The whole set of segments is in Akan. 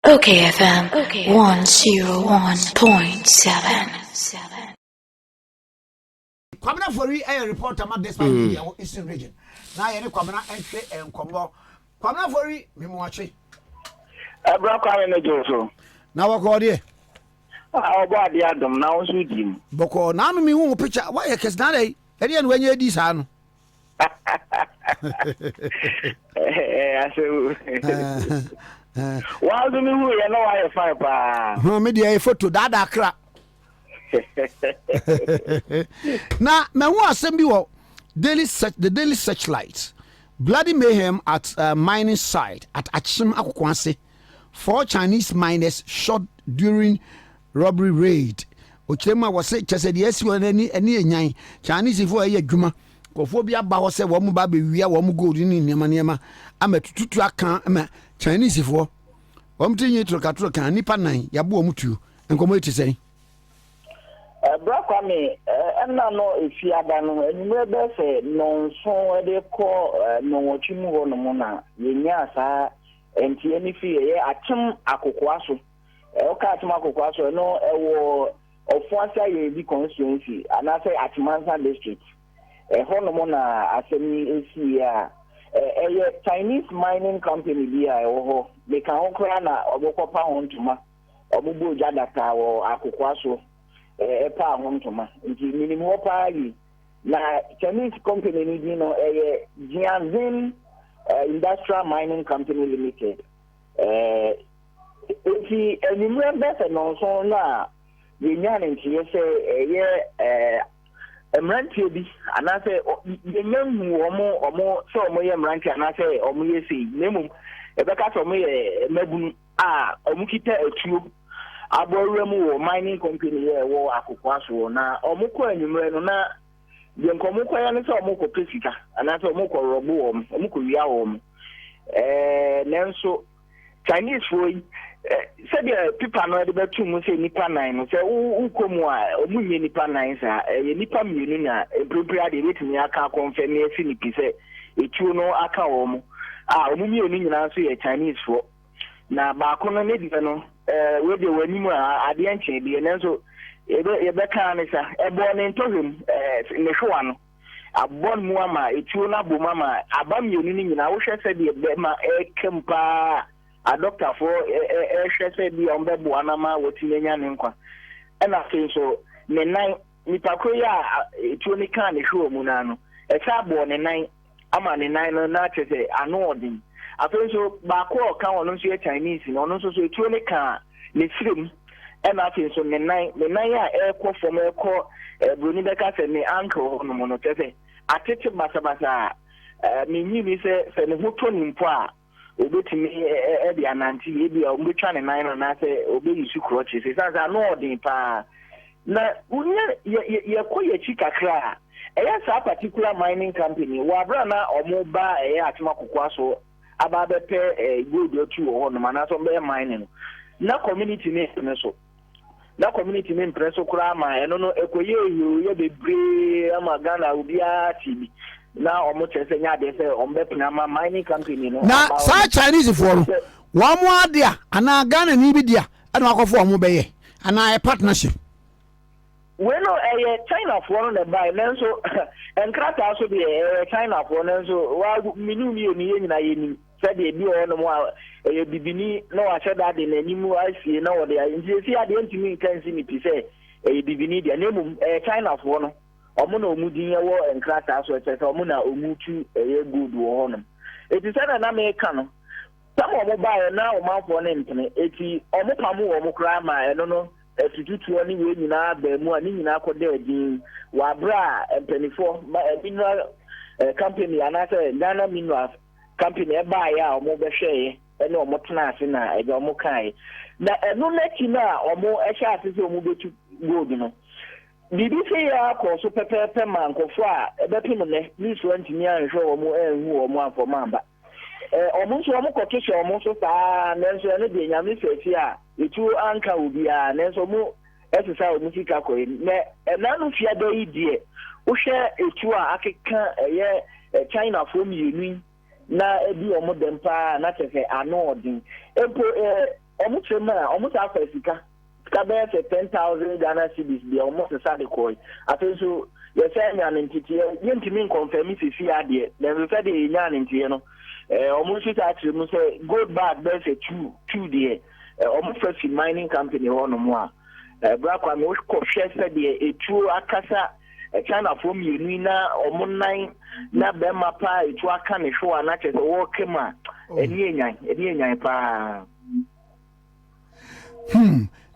Okay FM 101.7. Kwabena Fori yɛ reporter ma Despite Media wɔ Eastern Region. Na yɛne Kwabena nhwe nkɔmmɔ. Kwabena Fori, memoakye. Ɛbra Kwame me gye so. Na wɔkɔɔ deɛ? Ah, ɔbɔ adeɛ adom na wo nso di mu. Bɔkɔɔ, na ano mehu wo picture, woayɛ kɛse na adɛn? Ɛdeɛ na wanya adi saa no? Wa nso mehu yɛ na wayɛ fine paa. Me deɛ ɛyɛ photo daadaa kra. Na mahu asɛm bi wɔ daily search, the Daily Searchlight. Bloody mayhem at mining site at Akyem Akokoase. Four Chinese miners shot during robbery raid. Ɔkyerɛ mu a wɔse kyɛ sɛ deɛ asi hɔ no ani ani enyan. Chinesefoɔ a ɛyɛ adwuma nkurɔfoɔ bi aba hɔ sɛ wɔn ba abɛwia wɔn gold ne nneɛma nneɛma ama tututu aka ma Chinesefoɔ wɔn ti nyi torokatoroka nnipa nan yɛabo wɔn tuo. Nkɔmmɔ yi te sɛn? Bra Kwame, ɛna no Efiada no anwummerɛ bɛyɛ sɛ nnɔnson de kɔ nnɔnwɔtwe mu hɔ nom na yɛnyaa saa nteɛ no firi ɛyɛ Akyem Akokoa so. Woka Akyem Akokoa so ɛno ɛwɔ Ɔfoase Ayɛnbi constituency anaasɛ Akyemansa district. Ɛhɔ nom na asɛm yi esiiɛ a ɛyɛ Chinese mining company bi a ɛwɔ hɔ. Meka ho koraa na wɔkɔpa ho ntoma. Wɔbɔɔ gya dataa wɔ Akokoa so paa ho ntoma. Nti menim hɔ paa yie. Na Chinese company no din no ɛyɛ Jianzin Industrial Mining Company Limited. Nti anwummerɛ bɛyɛ sɛ nnɔnson no a yɛnyaa ne nteeɛ sɛ ɛyɛ mmeranteɛ bi anaasɛ yɛnya nhu wɔn wɔn sɛ wɔyɛ mmeranteɛ anaasɛ wɔyɛ sei na mmom yɛbɛka sɛ wɔyɛ mmabunu a wɔkita atuo abɔ awura mu wɔ mining company yɛ ɛwɔ Akokoa soɔ na wɔkɔ anwummerɛ no na deɛ nka wɔkɔyɛ ne sɛ wɔkɔpɛ sika anaasɛ wɔkɔ rɔbo wɔn wɔkɔwia wɔn ɛɛ nanso Chinese foɔ yi sɛdeɛ pipa no de bɛto mu sɛ nnipa nan no sɛ wokɔ mu a wɔn nyɛ nnipa nan saa ɛyɛ nnipa mmienu na mprempren adeɛ ebɛtumi aka akɔnfɛm ne asi ne pi sɛ etuo no aka wɔn a wɔn mmienu nyinaa nso yɛ Chinese foɔ na baako no ne deɛ no ɛɛ wei deɛ wɔ anim a adeɛ nkyɛn deɛ nanso yɛbɛka ne sa ɛbɔ ne ntɔhwɛ mu ɛɛ ne hwewa no abɔ mu ama etuo no abɔ mu ama aba mmienu no nyinaa wohwɛ sɛdeɛ bɛma ɛɛka mu paa adɔktafoɔ ɛɛhwɛ sɛ bi a wɔbɛboa no ama wɔtumi anya ne nkwa ɛna afei nso ne nan nipa koro yi a etuo no kaa ne hwewa mu no ano ɛsɛ abɔ ne nan ama ne nan no na kyerɛ sɛ ano ɔden afei nso baako a ɔka ɔno nso yɛ Chinese no ɔno nso so etuo no kaa ne sirim ɛna afei nso ne nan ne nan a ɛrekɔ fam ɛrekɔ ɛɛ bɛka sɛ ne ankle hɔ nom no kyerɛ sɛ atete basabasa a ɛɛ menyi ni sɛ sɛ ne ho tɔ ne mpo a obetumi ɛde anante ebi a obetwa ne nan no anaasɛ obeyi su krɔkye sɛ san sɛ ano ɔden paa na wonya yɛ yɛ yɛkɔ yɛkyi kakra a ɛyɛ saa particular mining company wɔ abira na ɔmo ba ɛyɛ Akyem Akokoa so aba abɛpɛ ɛɛ gold atu wɔ hɔ nom anaasɛ ɔmo bɛyɛ mining no na community ne ne so na community ne mpere so koraa ma ɛno no ɛkɔyɛ ehioyɛ bebree ama Ghana obiara ti bi na ɔmo kyerɛ sɛ nyɛ adeɛ sɛ ɔmo bɛpene ama mining company no. Na saa Chinese foɔ no wɔn mo ade a anaa Ghana ni bi di a ɛna wakɔfo wɔn bɛyɛ anaa ɛ partnership? Wei no ɛyɛ Chinafoɔ no na ɛbae nanso nkrataa so deɛ ɛyɛ Chinafoɔ nanso wa mmienu mmienu yɛn nyinaa yɛnim sɛdeɛ bi wɔ hɔnom a ɛyɛ bibini na wahyɛ da de n'anim asie na wɔde ayɛ nti esi adeɛ ntumi nka nsi ne pi sɛ ɛyɛ bibini deɛ na mmom ɛyɛ Chinafoɔ no ɔmo na ɔmo din ɛwɔ nkrataa so ɛkyerɛ sɛ ɔmo na ɔmo tu ɛyɛ gold wɔ hɔnom eti sɛdeɛ na meka no tam ɔmo baeɛ na ɔmanfoɔ ne mpene eti ɔmo pam wɔn koraa ma ɛno no atututuo ne wei nyinaa baa mu a ne nyinaa kɔda adin wɔ abere a mpanimfoɔ mineral company anaasɛ Ghana Minerals Company ɛbaeɛ a ɔmo bɛhwɛeɛ ɛne ɔmo tena ase na ɛgya ɔmo kaeɛ na ɛno n'akyi no a ɔmo ɛhyɛ ase sɛ ɔmo bɛtu gold no biribi sɛ yɛ akɔ so pɛpɛɛpɛ ma nkɔfoɔ a ɛbɛpem nnɛ nsuo ntumi anhwɛ wɔn anhu wɔn amfɔm amba ɔmo nso ɔmo kɔto hyɛ ɔmo so saa nanso ɛno deɛ Nyame sɛ akyi a etuo anka obiara nanso ɔmo ɛsesa ɔmo sika kɔ yi na ɛna no fiada yi deɛ wohwɛ etuo a akeka ɛyɛ Chinafoɔ mmienu yi na ebi ɔmo dɛm paa na kyerɛ sɛ ano ɔden mpo. Wɔn kyerɛ mu a, wɔn saa fa sika. Sika bɛyɛ sɛ 10,000 Ghana cedis deɛ wɔn sesa de kɔe. Afei nso yɛsan nya no nteteɛ, yɛntumi nkɔnfɛmi sisi adeɛ, nanso sɛdeɛ yɛnyaa no nteɛ no, eh, wɔn nso saa kyerɛ mu sɛ gold bars bɛyɛ sɛ two, two deɛ, eh, wɔn fa fi mining company hɔ nom a, eh, bra Kwame wokɔhwɛ sɛdeɛ etuo akasa eh, Chinafoɔ mmienu yi na wɔn nan na bɛrima paa etuo aka ne hwewa na kyerɛ sɛ wɔreka mu a, ɛni enyan, ɛni enyan paa.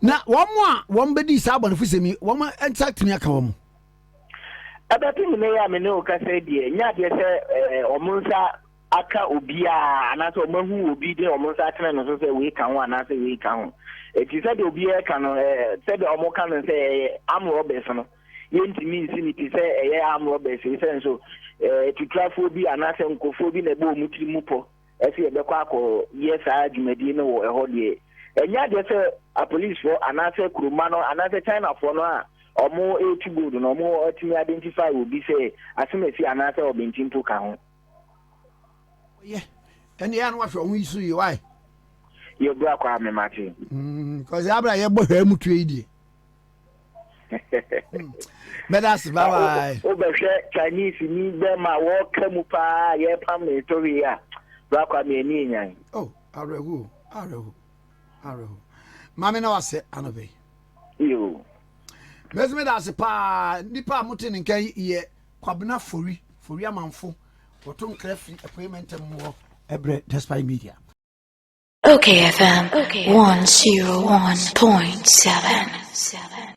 Na wɔn a wɔn bɛdi saa abɔnefosɛm yi, wɔn nsa tumi aka wɔn? Ɛbɛpem nnɛ yi a me ne wo kasa yi deɛ, nyɛ adeɛ sɛ wɔn nsa aka obiara anaasɛ wɔn ahu obi de wɔn nsa atena ne so sɛ wei ka ho anaasɛ wei ka ho. Eti sɛdeɛ obiara ka no, sɛdeɛ wɔn ka no sɛ ɛyɛ armed robbers no, yɛntumi nsi ne ti sɛ ɛyɛ armed robbers, sɛ nso tuturafoɔ bi anaasɛ nkurɔfoɔ bi na ɛbɔ wɔn tiri mu pɔ. Sɛ yɛbɛkɔ akɔyɛ saa dwumadie no wɔ ɛhɔ deɛ, ɛnyɛ adeɛ sɛ apolicefoɔ anaasɛ kuroma no anaasɛ Chinafoɔ no a wɔretu gold no wɔatumi identify obi sɛ Asemasi anaasɛ Ɔbɛnti mpo ka ho. Yɛ ɛne yɛ ano ahwɛ ɔho yi so yie wae. Yɛ bra kwa me mate. Kɔsi abira yɛ bɔ hwɛ mu tue yi deɛ. Mɛda ase bye bye. Wobɛhwɛ Chinese ni bɛrima a wɔka mu paa yɛpam ne tɔhwe a bra kwa me ani nyan. Oh, awerɛho awerɛho awerɛho. Maame na wasɛ anɔpɛ yi. Yo. Mɛsi mɛda ase paa nipa a mote ne nka yɛ Kwabena Fori Fori Amanfo wɔto nkra firi Apuei Mantam mu hɔ ɛbrɛ Despite Media. Okay FM 101.7.